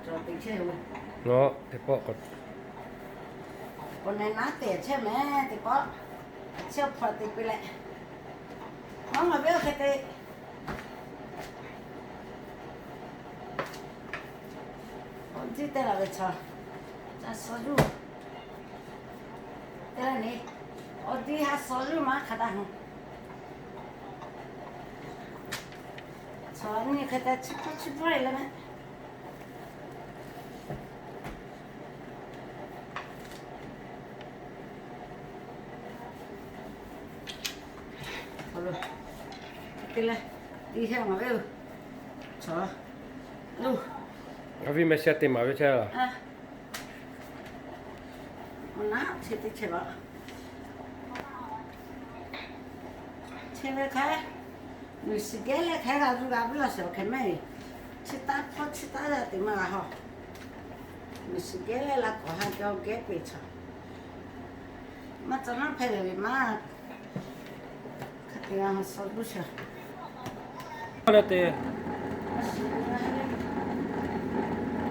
Teˇ pawˆ k'awꞈ, k'awꞈ nehˬ naˉ te chehˇ mehˍ teˇ pawˆ, chi hpawꞈ te piˇ leh, maˇ maˬ ve oˇ hk'e te, awˬ tiˇ te la ve chaw, ca suh yuˬ te la ne, awˬ tiˇ ha suh yuˬ maˇ hk'a daꞈ hu. Chaw nyi hk'e te chi hpfuhˇ chi hpfuhˇ e le mehˍ. Te leh, teˇ shehˆ maˍ ve, chaw, lo, a viˉ meh shehˆ te maˍ ve chehˇ la. Awˬ naˉ chi teˇ chehˇ vaꞈ, chi ve hk'e, miˬ shiˍ geh leh hk'e g'a zuˇ g'a viˉ la shehˍ hk'e mehˍ. Chi taˇ hpawˇ chi taˇ yaˇ te maˇ g'a haw. Miˬ shiˍ geh leh la k'awꞈ ha kehˬ geh peˬ chaw, maˇ ca naˉ hpehˇ ve maˇ. Hk'e te g'a suh buˇ shehˍ. Leh te